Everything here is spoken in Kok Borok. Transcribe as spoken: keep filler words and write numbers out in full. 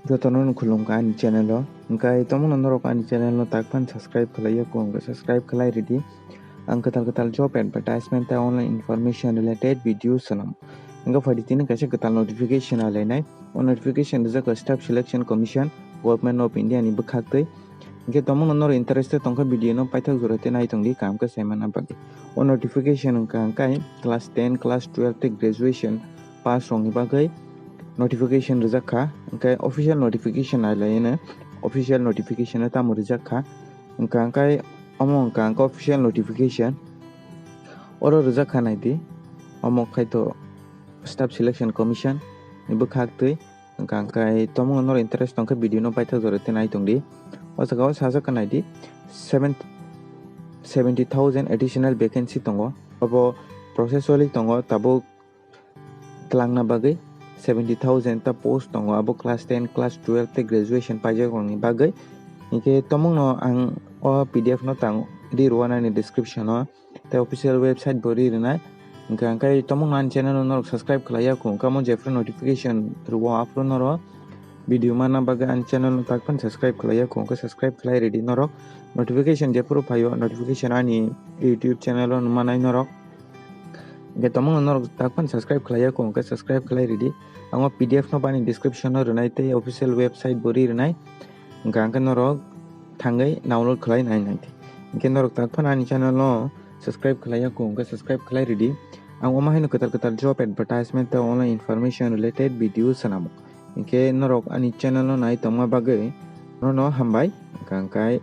Jotono no khulumkha ani channel o. Hwnkhe tomungno norok ani channel no tak phano subscribe khlai ya kho, hwnkhe subscribe khlai ridi. Ang kwtal kwtal job advertisement tei online information related video swnam. Hwnkhe phaidi tini kaisa kwtal notification alainai. O notification rijak kha Staff Selection Commission, Government of India ni bwkhak twi. Hwnkhe tomungno norok interested tongkha video no paithak jora tei nai tongdi kaham khe sai manna bagwi. O notification wngkha hwnkhe class ten, class twelve tei graduation pass rokni bagwi notification rijak kha, hwnkhe official notification nai lai hwnwi, official notification o tamo rijak kha, hwnkha hwnkhe omo wngkha hwnkhe official notification, oro rijak kha naidi, omo khaito Staff Selection Commission ni bwkhak twi, hwnkha hwnkhe tomungno norok interest tongkhe video no paithak jora tei nai tongdi. O jaga o sajak kha naidi, seven, seventy thousand additional vacancy tongo, obo process o tongo, tabuk twlangna bagwi seventy thousand ta post tongo, abo class ten, class twelve tei graduation paijak rokni bagwi. Hinkhe tomungno ang o P D F no tang ri rwanani description o tei official website bo ri rwnai. Hinkhe ang khe tomungno ani channel no norok subscribe khlai ya kho, wngkha mo jephru notification rwo aphuru norok video manna bagwi ani channel no tak phano subscribe khlai ya kho, wngkhe subscribe khlai ridi norok. Notification jephru phaio, notification ani YouTube channel o manai norok. Hwnkhe tomungno norok tak phano subscribe khlai ya kho, hwnkhe subscribe khlai ridi. Ang o P D F no bani description o rwnai tei official website bo ri rwnai. Hwnkhe ang khe norok thangwi download khlai nai nai. Hwnkhe norok tak phano ani channel no subscribe khlai ya kho, hwnkhe subscribe khlai ridi. Ang omo haino kwtal kwtal job advertisement tei online information related video swnamo. Hwnkhe norok ani channel no nai tongma bagwi nono hambai, hwnkhe ang khe